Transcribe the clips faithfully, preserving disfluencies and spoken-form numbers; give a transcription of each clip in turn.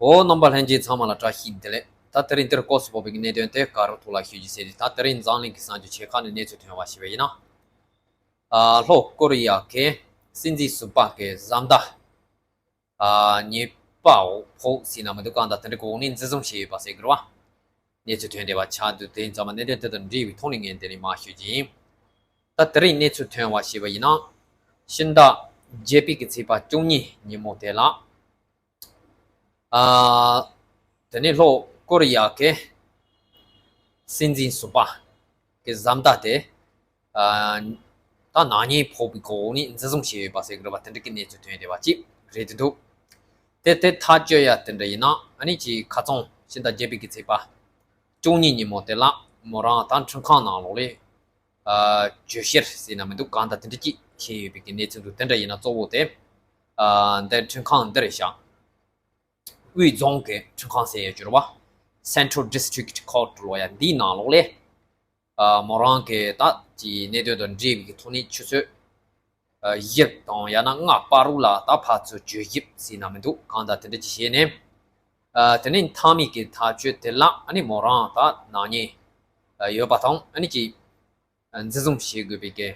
འོ། རྣམ་པ་ལྷན་རྒྱས་ཚང་མ་ལ་བཀྲ་ཤིས་བདེ་ལེགས། ད་དེ་རིང་འདིར་སྐབས་སུ་བབས་པའི་གནད་དོན་དེ་ག་རེ་ཐོག་ལ་ཞུ་རྒྱུ་ཟེར་ཏེ། ད་དེ་རིང་འཛམ་གླིང་གི་གསར་འགྱུར་ཆེ་ཁག་ནས་གནས་ཚུལ་ཐོན་པ་ཞིག་ཡིན་ན། ཨ། ལྷོ་ཀོ་རི་ཡ་གི་སྲིད་འཛིན་ཟུར་པ་གི་བཟའ་ཟླ། ཨ། ཉེས་པ་འོག་ཕོག་ཟེར་ན་མི་འདུག་གང་ལྟར་དེ་འདྲ་གི་འོག་ནས་འཛིན་བཟུང་བྱས་ཡོད་པ་ཟེར་གི་རེད་བ། གནས་ཚུལ་ཐོན་བསྡད་པ་ཆགས་འདུག་དེ་ཡིན་ཙང་མ་གནད་དོན་དེ་དང་འབྲེལ་བའི་ཐོག་ནས་ངས་འདི་ནས་མར་ཞུ་རྒྱུ་ཡིན། ད་དེ་རིང་གནས་ཚུལ་ཐོན་པ་ཞིག་ཡིན་ན། ཕྱི་ཟླ་བརྒྱད་པའི་གི་ཚེས་པ་བཅུ་གཉིས་ཉིན་མོ་དེ་ལ། ཨ། དེ་ནས་ལྷོ་ཀོ་རི་ཡ་གི་སྲིད་འཛིན་ཟུར་པ་གི་བཟའ་ཟླ་དེ། ཨ། ད་ནག་ཉེས་ཕོག་པའི་འོག་ནས་འཛིན་བཟུང་བྱས་ཡོད་པ་ཟེར་གི་རེད་པ། དེ་འདྲ་གི་གནས་ཚུལ་ཐོན་བསྡད་པ་ཅིག་རེད་འདུག་དེ་དེ་ཐག་གཅོད་ཡ་དེ་འདྲ་ཡིན་ན། ཨ་ནི་ཅིག་ཁ་རྩང་ཕྱི་ཟླ་བརྒྱད་པའི་གི་ཚེས་པ་བཅུ་གཉིས་ཉིན་མོ་དེ་ལ་མོ་རང་ད་ཁྲིམས་ཁང་ནང་ལོགས་ལ། ཨ། བརྗོད་གཞིར་ཟེར་ན་མི་འདུག་གང་ལྟར་དེ་འདྲ་ཅིག་བྱས་ཡོད་པའི་གི་གནས་ཚུལ་འདུག་དེ་འདྲ་ཡིན་ན་གཙོ་བོ་དེ། ཨ། འདི་ཁྲིམས་ཁང་འདིར་བཞག་དབུས་རྫོང་གི་ཁྲིམས་ཁང་ཟེར་ཡ་ཅིག་རེད་བ། Central District Court ལབ་ཡ་འདིའི་ནང་ལོགས་ལ། ཨ། མོ་རང་གི་ད་ཀྱི་གནད་དོན་དང་འབྲེལ་བའི་གི་ཐོག་ནས་ཆུ་ཚོད། ཨ། བཞི་དང་ཡང་ན་ལྔ་བར་དུ་ལ་ད་ཕར་ཚུར་བརྗོད་གཞི་ཟེར་ན་མི་འདུག་གང་ལྟར་དེ་འདྲ་ཅིག་བྱས་ནས། ཨ། དེ་ནས་མཐའ་མའི་གི་ཐག་གཅོད་དེ་ལ་ཨ་ནི་མོ་རང་ད་ནག་ཉེས། ཨ། ཡོད་པ་དང་ཨ་ནི་ཅིག་འཛིན་བཟུང་བྱེད་དགོས་པའི་གི།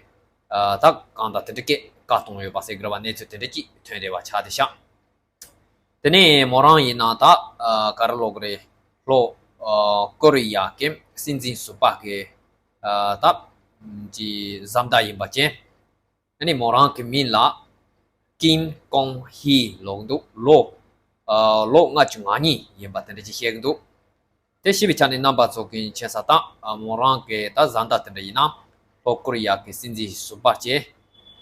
ཨ། ད་གང་ལྟར་དེ་འདྲ་སྐད་བཀའ་གཏོང་ཡོད་པ་ཟེར་གི་རེད་བ། གནས་ཚུལ་དེ་འདྲ་ཅིག་ཐོན་བསྡད་པ་ཆགས་བསྡད་ཤག་དེ་ནས་མོ་རང་ཡིན་ན་ད། ཨ། ག་རེ་ལབ་དགོས་རེད། ལྷོ། ཨ། ཀོ་རི་ཡ་གི་སྲིད་འཛིན་ཟུར་པ་གི། ཨ། ད་ཀྱི་བཟའ་ཟླ་ཡིན་པ་ཅན། ཨ་ནི་མོ་རང་གི་མིང་ལ་ཀིམ་ཀོང་ཧི་ལབ་འདུག་ལོ། ཨ། ལོ་ལྔ་བཅུ་ང་གཉིས་ཡིན་པ་དེ་འདྲ་ཅིག་བཤད་གི་འདུག་དེ་ཤེས་པའི་ཆ་ནས་རྣམ་པ་ཚོ་གི་མཁྱེན་གསལ་ལྟར། ཨ། མོ་རང་གི་ད་བཟའ་ཟླ་དེ་འདྲ་ཡིན་ན་ལྷོ་ཀོ་རི་ཡ་གི་སྲིད་འཛིན་ཟུར་པ་བྱས།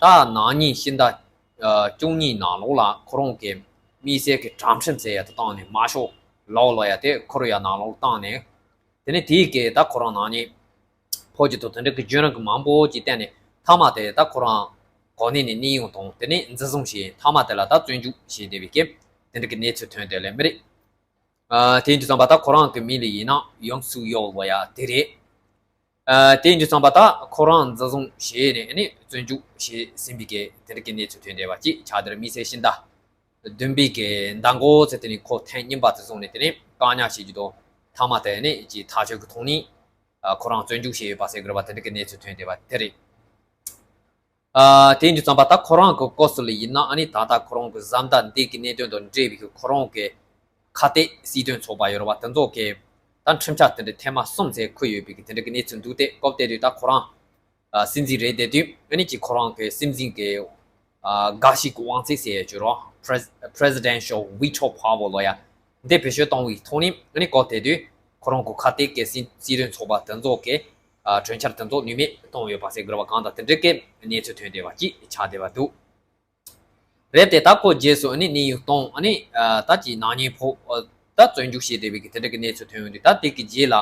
ད་ནག་ཉེས་ཕྱི་ཟླ། ཨ། བཅུ་གཉིས་ནང་ལོགས་ལ་ཁོ་རང་གི་དམིགས་བསལ་གྱི་དྲག་ཁྲིམས་ཟེར་ཡ་དེ་བཏང་ནས། མར་ཤལ་ལོ་ལབ་ཡ་དེ་ཁོ་རི་ཡ་ནང་ལོགས་བཏང་ནས། དེ་ནས་དེའི་གི་ད་ཁོ་རང་ནག་ཉེས་ཕོག་རྒྱུ་དང་དེ་འདྲ་གི་བརྒྱུད་རིམ་གི་མང་པོ་ཅིག་བསྟན་ནས། མཐའ་མ་དེ་ད་ཁོ་རང་གོ་གནས་ནས་གནས་དབྱུང་དང་། དེ་ནས་འཛིན་བཟུང་བྱས། མཐའ་མ་དེ་ལ་ད་བཙོན་འཇུག་བྱས་བསྡད་པའི་གི་དེ་འདྲ་གི་གནས་ཚུལ་ཐོན་བསྡད་ལེ་མི་རེད། ཨ། དེ་ཡིན་དུས་ཙམ་པ་ད་ཁོ་རང་གི་མིང་ལ་ཡིན་ན་ཡོང་སུག་ཡོ་ལབ་ཡ་དེ་རེད། ཨ། དེ་ཡིན་དུས་ཙམ་པ་ད་ཁོ་རང་འཛིན་བཟུང་བྱས་ནས་ཨ་ནི་བཙོན་འཇུག་བྱས་ཟིན་པའི་གི་དེ་འདྲ་གི་གནས་ཚུལ་ཐོན་བསྡད་པ་ཅིག་ཆགས་བསྡད་རེད། དམིགས་བསལ་ཕྱི་ཟླ་བདུན་པའི་གི་ཟླ་འགོ་ཚེས་དེ་ནས་ཁོ་ཐེངས་གཉིས་པ་དེ་བཟུང་ནས། དེ་ནས་བཀག་ཉར་བྱེད་རྒྱུ་དང་། མཐའ་མ་དེ་ནས་ཀྱི་ཐག་གཅོད་ཀྱི་ཐོག་ནས། ཨ། ཁོ་རང་བཙོན་འཇུག་བྱས་ཡོད་པ་ཟེར་གི་རེད་པ། དེ་འདྲ་གི་གནས་ཚུལ་ཐོན་བསྡད་པ་དེ་རེད། ཨ། དེ་ཡིན་དུས་ཙམ་པ་ད་ཁོ་རང་གི་སྐབས་སུ་ལ་ཡིན་ན་ཨ་ནི་ད་ལྟ་ཁོ་རང་གི་བཟའ་ཟླ་འདི་གི་གནད་དོན་དང་འབྲེལ་བའི་གི་ཁོ་རང་གི་ཁ་གཏད་སྲིད་དོན་ཚོགས་པ་ཡོད་རེད་པ། དེ་ཚོ་གི་ད་ཁྲིམས་འཆར་དེ་འདྲ་ཐེངས་མ་གསུམ་ཙམ་འཁུར་ཡོད་པའི་གི་དེ་འདྲ་གི་གནས་ཚུལ་འདུག་སྟེ། སྐབས་དེ་དུས་ད་ཁོ་རང་ཨ། སྲིད་འཛིན་རེད་བསྡད་དུས་ཨ་ནི་ཅིག་ཁོ་རང་གི་སྲིད་འཛིན་གྱི། ཨ། དགའ་ཞིག་གི་དབང་ཚད་ཟེར་ཡ་ཅིག་ཡོད་རེད་པ། Pres- Presidential Veto Power ལབ་ཡ་འདི་བེད་སྤྱོད་གཏོང་བའི་ཐོག་ནས། ཨ་ནི་སྐབས་དེ་དུས་ཁོ་རང་གི་ཁ་གཏད་ཀྱི་སྲིད་སྲིད་དོན་ཚོགས་པ་དེ་ཚོ་གི། ཨ། གྲོས་འཆར་དེ་ཚོ་ནུས་མེད་བཏང་ཡོད་པ་ཟེར་གི་རེད་པ། གང་ལྟར་དེ་འདྲ་གི་གནས་ཚུལ་ཐོན་བསྡད་པ་ཅིག་ཆགས་བསྡད་པ་འདུག་རེད་དེ། ད་ཁོ་རྗེས་སུ་ཨ་ནི་གནས་དབྱུང་བཏང་། ཨ་ནི། ཨ། ད་ཀྱི་ནག་ཉེས་ཕོག་ཨ། ད་བཙོན་འཇུག་བྱས་བསྡད་པའི་གི་དེ་འདྲ་གི་གནས་ཚུལ་ཐོན་ཡོང་དུས། ད་དེ་གི་རྗེས་ལ་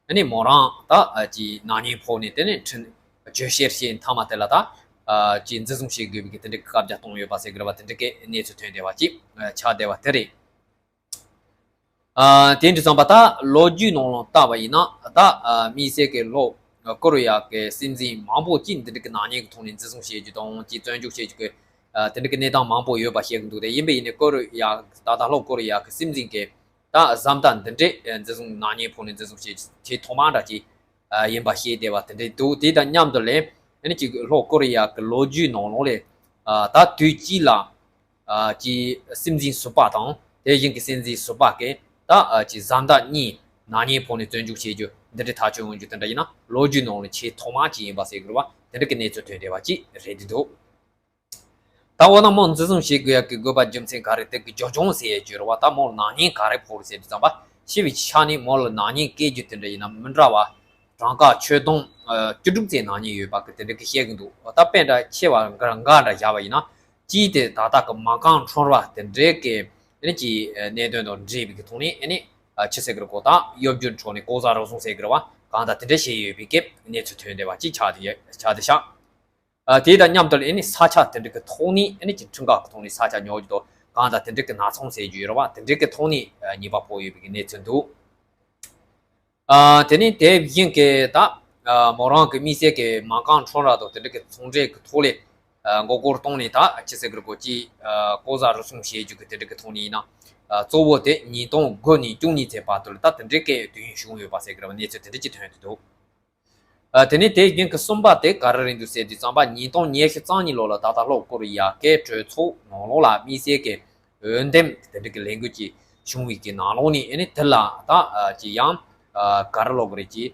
ཨ་ནི་མོ་རང་ད། ཨ། ཀྱི་ནག་ཉེས་ཕོག་ནས། དེ་ནས་ཁྲིམས་བརྗོད་བཤེར་བྱས། མཐའ་མ་དེ་ལ་ད། ཨ། ཀྱི་འཛིན་བཟུང་བྱེད་དགོས་པའི་གི་དེ་འདྲ་གི་བཀའ་རྒྱ་གཏོང་ཡོད་པ་ཟེར་གི་རེད་པ། དེ་འདྲ་གི་གནས་ཚུལ་ཐོན་བསྡད་པ་ཅིག་ཨ། ཆགས་བསྡད་པ་དེ་རེད། ཨ། དེ་ཡིན་དུས་ཙམ་པ་ད་ལོ་རྒྱུས་ནང་ལ་བལྟས་པ་ཡིན་ན། ད། ཨ། དམིགས་བསལ་གྱི་ལྷོ་ཀོ་རི་ཡ་གི་སྲིད་འཛིན་མང་པོ་ཅིག་འདི་འདྲ་གི་ནག་ཉེས་ཀྱི་ཐོག་ནས་འཛིན་བཟུང་བྱེད་རྒྱུ་དང་། ཅིག་བཙོན་འཇུག་བྱེད་རྒྱུ་གི། ཨ། དེ་འདྲ་གི་གནས་སྟངས་མང་པོ་ཡོད་པ་བཤད་ཀྱི་འདུག་དེ་ཡིན་པ་ཡིན་ནའི་ཀོ་རི་ཡ། ད་ལྟ་ལྷོ་ཀོ་རི་ཡ་གི་སྲིད་འཛིན་གྱི་ད་བཟའ་ཟླ་འདི་འདྲས་འཛིན་བཟུང་། ནག་ཉེས་ཕོག་ནས་འཛིན་བཟུང་བྱེད་བྱེད་ཐོག་མ་འདྲ་ཅིག་ཨ། ཡིན་པ་བཤད་བསྡད་པ་དེ་འདྲས་འདུག་དེ་དང་མཉམ་དུ་ལས་ཨ་ནི་ཅིག་ལྷོ་ཀོ་རི་ཡ་གི་ལོ་རྒྱུས་ནང་ལོགས་ལས། ཨ། ད་དུས་གཅིག་ལ། ཨ། ཀྱི་སྲིད་འཛིན་ཟུར་པ་དང་། དེ་བཞིན་གྱི་སྲིད་འཛིན་ཟུར་པ་གི་ད། ཨ། ཀྱི་བཟའ་ཟླ་གཉིས་ནག་ཉེས་ཕོག་ནས་བཙོན་འཇུག་བྱེད་རྒྱུ་འདི་འདྲའི་ཐག་གཅོད་ཡོང་རྒྱུ་དེ་འདྲ་ཡིན་ན། ལོ་རྒྱུས་ནང་ལ་ཆེས་ཐོག་མ་ཅིག་ཡིན་པ་ཟེར་དགོས་རེད་པ། དེ་འདྲ་གི་གནས་ཚུལ་ཐོན་བསྡད་པ་ཅིག་རེད་འདུག་ད་འོ་ན་མོ་འཛིན་བཟུང་བྱེད་དགོས་ཡ་གི་དགོས་པ་རྒྱུ་མཚན་ག་རེ། དེ་གི་རྒྱུ་རྐྱེན་ཟེར་ཡ་ཅིག་ཡོད་རེད་པ། ད་མོ་ལ་ནག་ཉེས་ག་རེ་ཕོག་རེད་ཟེར་དུས་ཙམ་པ། ཤེས་པའི་ཆ་ནས་མོ་ལ་ནག་ཉེས་བཀལ་རྒྱུ་དེ་འདྲ་ཡིན་ན་མི་འདྲ་བ་གྲངས་ཀ་ཁྱོན་བསྡོམས། ཨ། བཅུ་དྲུག་ཙམ་ནག་ཉེས་ཡོད་པ་གི་དེ་འདྲ་གི་བཤད་གི་འདུག་ད་དཔེ་འདྲ་ཆེ་བ་འགའ་འདྲ་བཞག་པ་ཡིན་ན། གཅིག་དེ་ད་ལྟ་གི་མ་རྐང་ཁྲོམ་ར་དེ་འདྲའི་གི་ཨ་ནི་ཀྱི་གནད་དོན་དང་འབྲེལ་བའི་གི་ཐོག་ནས། ཨ་ནི། ཨ། ཅི་ཟེར་གི་རེད་གོ། ད་གཡོ་སྒྱུ་འཕྲོག་ནས་ལྐོག་ཟ་རུལ་སུངས་ཟེར་གི་རེད་པ། གང་ལྟར་དེ་འདྲ་བྱས་ཡོད་པའི་གི་གནས་ཚུལ་ཐོན་བསྡད་པ་ཅིག་ཆགས་བསྡད་ཆགས་བསྡད་ཤག་ཨ། དེ་དང་མཉམ་དུ་ལ་ཨ་ནི་ས་ཆ་དེ་འདྲ་གི་ཐོག་ནས། ཨ་ནི་ཀྱི་ཁྲིམས་འགལ་གི་ཐོག་ནས་ས་ཆ་ཉོ་རྒྱུ་དང་། གང་ལྟར་དེ་འདྲ་གི་ནག་ཚོང་ཟེར་རྒྱུ་ཡོད་རེད་པ། དེ་འདྲ་གི་ཐོག་ནས། ཨ། ཉེས་པ་ཕོག་ཡོད་པའི་གི་གནས་ཚུལ་འདུག་ཨ། དེ་ནས་དེ་བཞིན་གྱི་ད། ཨ། མོ་རང་གི་དམིགས་བསལ་གྱི་མ་རྐང་ཁྲོམ་ར་དང་དེ་འདྲ་གི་ཚོང་འབྲེལ་གྱི་ཐོག་ལས། མགོ་སྐོར་གཏོང་ནས་ད་ཅི་ཟེར་གི་རེད་གོ་ཅི། ལྐོག་ཟ་རུལ་སུངས་བྱེད་རྒྱུ་གི་དེ་འདྲ་གི་ཐོག་ནས་ཡིན་ན། གཙོ་བོ་དེ་ཉིས་སྟོང་དགུ་ནས་བཅུ་གཉིས་ཚེས་བར་དུ་ལ་ད་དེ་འདྲའི་སྐད་དུས་ཡུན་བྱུང་ཡོད་པ་ཟེར་གི་རེད་བ། གནས་ཚུལ་དེ་འདྲ་ཅིག་ཐོན་ཡོང་གི་འདུག་ཨ། དེ་ནས་དེའི་རྒྱུན་གྱི་གསུམ་པ་དེ་ག་རེ་རེད་འདུག་ཟེར་དུས་ཙམ་པ་ཉིས་སྟོང་ཉི་ཤུ་རྩ་གཉིས་ལོ་ལ་ད་ལྟ་ལྷོ་ཀོ་རི་ཡ་གའི་གྲོས་ཚོགས་ནང་ལོགས་ལ་དམིགས་བསལ་གྱི་འོས་འདེམས་དེ་འདྲ་གི་ལས་འགུལ་ཅིག་བྱུང་བའི་གི་ནང་ལོགས་ནས་ཨ་ནི་དེ་ལ་ད་ཅི་ཡང་ག་རེ་ལབ་དགོས་རེད་ཅི།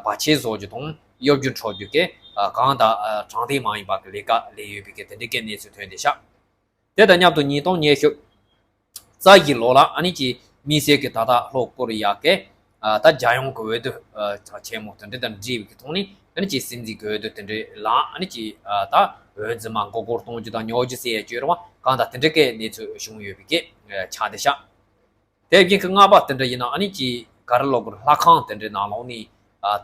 བར་ཆད་བཟོ་རྒྱུ་དང་གཡོ་སྒྱུ་འཕྲོག་རྒྱུ་གི་གང་ལྟར་དྲང་བདེན་མ་ཡིན་པ་གི་ལས་ཀ་ལས་ཡོད་པའི་གི་དེ་འདྲ་གི་གནས་ཚུལ་ཐོན་བསྡད་ཤག་དེ་དང་མཉམ་དུ་ཉིས་སྟོང་ཉི་ཤུ་རྩ་བཞི་ལོ་ལ་ཨ་ནི་ཅི་དམིགས་བསལ་གྱི་ད་ལྟ་ལྷོ་ཀོ་རི་ཡ་གི་ད་རྒྱལ་ཡོངས་ཀྱི་འོས་བསྡུ་ཆེན་མོ་དེ་འདྲ་དང་འབྲེལ་བའི་གི་ཐོག་ནས་ཨ་ནི་ཅི་སྲིད་འཛིན་གྱི་འོས་བསྡུ་དེ་འདྲ་ལ་ཨ་ནི་ཅི་ད་འོས་འཛིན་མ་མགོ་སྐོར་གཏོང་རྒྱུ་དང་ཉོ་རྒྱུ་ཟེར་ཡ་བཅོས་ར་བ་གང་དང་དེ་འདྲ་གི་གནས་ཚུལ་བྱུང་ཡོད་པའི་གི་ཆགས་བསྡད་ཤག་དེ་བཞིན་གྱི་ལྔ་པ་དེ་འདྲ་ཡིན་ན་ཨ་ནི་ཅི་ག་རེ་ལབ་དགོས་རེད། ལྷ་ཁང་དེ་འདྲའི་ནང་ལོགས་ནས་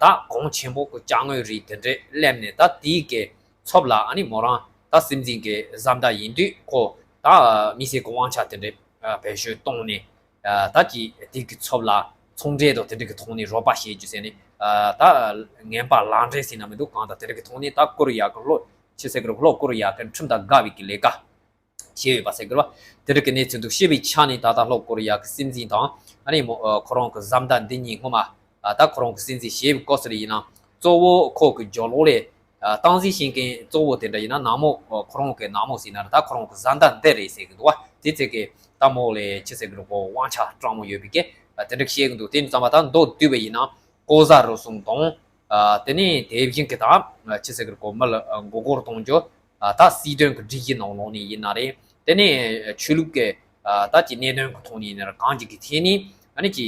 ད་གོང་ཆེན་པོ་གི་ཅ་དངོས་རིགས་དེ་འདྲ་སླེབས་ནས་ད་དེའི་གི་ཚབ་ལ་ཨ་ནི་མོ་རང་ད་སྲིད་འཛིན་གྱི་བཟའ་ཟླ་ཡིན་དུས་ཁོ་ད་དམིགས་བསལ་གྱི་དབང་ཆ་དེ་འདྲ་བེད་སྤྱོད་གཏོང་ནས་ད་ཅི་དེའི་གི་ཚབ་ལ་ཚོང་འབྲེལ་དང་དེ་འདྲ་གི་ཐོག་ནས་རོགས་པ་བྱེད་རྒྱུ་ཟེར་ནས་ད་ངན་པ་ལག་འབྲེལ་ཟེར་ན་མི་འདུག་གང་ལྟར་དེ་འདྲ་གི་ཐོག་ནས་ད་ཀོ་རི་ཡ་གི་ལྷོ་ཆི་ཟེར་གི་རེད། ལྷོ་ཀོ་རི་ཡ་གི་ཁྲིམས་དང་འགལ་བའི་གི་ལས་ཀ་བྱས་ཡོད་པ་ཟེར་གི་རེད་བ། དེ་རིགས་ཀྱི་གནས་ཚུལ་འདུག་ཤེས་པའི་ཆ་ནས་ད་ལྟ་ལྷོ་ཀོ་རི་ཡ་གི་སྲིད་འཛིན་དང་ཨ་ནི་མོ་ཁོ་རང་གི་བཟའ་ཟླ་འདི་གཉིས་སྔོན་མ་ད་ཁོ་རང་གི་སྲིད་འཛིན་བྱས་པའི་སྐབས་སུ་ཡིན་ན་གཙོ་བོ་ཁོ་གི་སྦྱོར་ཀློག་ལས་སྟངས་འཛིན་བྱེད་མཁན་གཙོ་བོ་དེ་འདྲ་ཡིན་ན་ནག་མོ་ཁོ་རང་གི་ནག་མོ་ཟེར་ན་ར་ད་ཁོ་རང་གི་བཟའ་ཟླ་འདི་རེད་ཟེར་གི་འདུག་བ། དེ་ཚེ་གི་ད་མོ་ལས་ཆི་ཟེར་གི་རེད་གོ་དབང་ཆ་སྤྲང་མོ་ཡོད་པའི་གི་དེ་འདྲ་བཤད་གི་འདུག་དེ་ཙམ་པ་ད་མདོར་བསྡུས་པ་ཡིན་ན་ལྐོག་ཟ་རུལ་སུངས་དང་། དེ་ནས་དེ་བཞིན་གྱི་ད་ཆི་ཟེར་གི་རེད་གོ་མི་ལ་མགོ་སྐོར་གཏོང་རྒྱུ། ད་སྲིད་དོན་གྱི་སྒྲིག་གཞི་ནང་ལོགས་ནས་ཡིན་ན་རེད། དེ་ནས་ཆོས་ལུགས་ཀྱི་ད་ཀྱི་གནད་དོན་གྱི་ཐོག་ནས་ཡིན་ན་རེད། གང་ཅིག་གི་ཐད་ནས་ཨ་ནི་ཀྱི་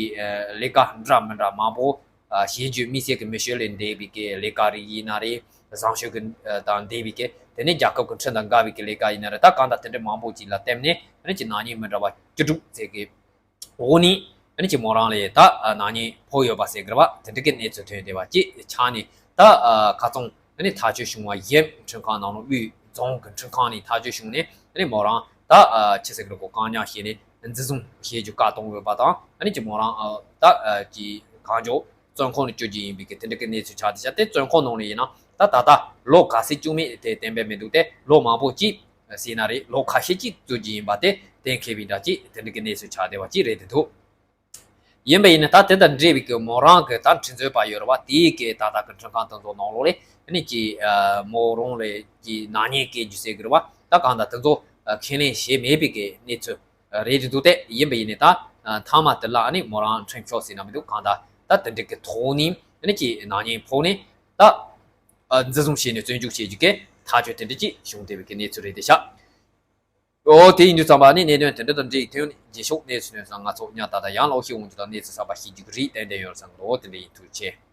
ལས་ཀ་འདྲ་མི་འདྲ་མང་པོ་བྱེད་རྒྱུ་དམིགས་བསལ་གྱི་མི་ཆོས་ལས་འདས་པའི་གི་ལས་ཀ་རིགས་ཡིན་ན་རེད། བཟང་སྤྱོད་ཀྱི་དང་འདས་པའི་གི་དེ་ནས་རྒྱལ་ཁབ་ཀྱི་ཁྲིམས་དང་འགལ་བའི་གི་ལས་ཀ་ཡིན་ན་རེད། ད་གང་ལྟར་དེ་འདྲ་མང་པོ་ཅིག་ལ་བརྟེན་ནས་ཨ་ནི་ཀྱི་ནག་ཉེས་མི་འདྲ་བ་བཅུ་དྲུག་ཙམ་གི་འོག་ནས་ཨ་ནི་ཅི་མོ་རང་ལ་ད་ནག་ཉེས་ཕོག་ཡོད་པ་ཟེར་གི་རེད་བ། དེ་འདྲ་གི་གནས་ཚུལ་ཐོན་བསྡད་པ་ཅིག་ཆགས་ནས་ད་ཁ་ཚང་ཨ་ནི་ཐག་གཅོད་བྱུང་བ་ཡིན། ཁྲིམས་ཁང་ནང་ལ་དབུས་རྫོང་གི་ཁྲིམས་ཁང་ནས་ཐག་གཅོད་བྱུང་ནས་ཨ་ནི་མོ་རང་ད་ཆི་ཟེར་གི་རེད་གོ་བཀག་ཉར་བྱས་ནས་འཛིན་བཟུང་བྱེད་རྒྱུ་བཀག་གཏོང་དགོས་པ་དང་ཨ་ནི་ཅི་མོ་རང་ད་ཅི་གང་ལྕོགས་བཙོན་ཁང་ནས་སྐྱོད་རྒྱུ་ཡིན་པའི་གི་དེ་འདྲ་གི་གནས་ཚུལ་ཆགས་བསྡད་ཤག་དེ་བཙོན་ཁང་ནང་ལ་ཡིན་ན་ད་ད་ལྟ་ལོ་ག་ཚོད་བཅུག་མེད་དེ་གཏན་འབེབས་མི་འདུག་དེ་ལོ་མང་པོ་ཅིག་ཟེར་ན་རེད། ལོ་ཁ་ཤས་ཅིག་བཙུགས་ཀྱི་ཡིན་པ་དེ་གཏན་འཁེལ་བའི་འདྲ་ཅིག་དེ་འདྲ་གི་གནས་ཚུལ་ཆགས་བསྡད་པ་ཅིག་རེད་དེ་འདུག་ཡིན་པ་ཡིན་ན་ད་དེ་དང་འབྲེལ་བའི་གི་མོ་རང་གི་ད་ཁྲིམས་རྩོད་པ་ཡོད་རེད་བ། དེའི་གི་ད་ལྟ་གི་ཁྲིམས་ཁང་དེ་ཚོ་ནང་ལོགས་ལས་ཨ་ནི་ཀྱི་མོ་རང་ལས་ཀྱི་ནག་ཉེས་སྐྱེལ་རྒྱུ་ཟེར་གི་རེད་བ། ད་གང་ལྟར་དེ་ཚོ་ཁས་ལེན་བྱས་མེད་པའི་གི་གནས་ཚུལ་རེད་དེ་འདུག་སྟེ་ཡིན་པ་ཡིན་ནའི་ད་མཐའ་མ་དེ་ལ་ཨ་ནི་མོ་རང་ཁྲིམས་ཆོག་ཟེར་ན་མི་འདུག་གང་ལྟར་ད་དེ་འདྲ་གི་ཐོག་ནས་ཨ་ནི་ཀྱི་ནག་ཉེས་ཕོག་ནས་ད། འཛིན་བཟུང་བྱས་ནས་བཙོན་འཇུག་བྱེད་རྒྱུ་གི་ཐག་གཅོད་དེ་འདྲ་ཅིག་བྱུང་བསྡད་པའི་གི་གནས་ཚུལ་རེད་དེ་ཤག་འོ་དེ་ཡིན་དུས་ཙམ་པ་ནི་གནད་དོན་དེ་འདྲ་དང་འབྲེལ་ཡོད་དོན་རྗེས་ཕྱོགས་གནས་ཚུལ་ཐོན་ཙང་ང་ཚོ་ཉག་ཏག་ཏག་ཡང་ལོག་ཤེས་འོང་རྒྱུ་དང་གནས་ཚུལ་གསར་པ་ཤེས་རྒྱུ་གི་རེད། ཏན་ཏན་ཡོད་བསམ་གི་འདུག་དེ་འདྲ་ཡིན། ཐུགས་རྗེ་ཆེ།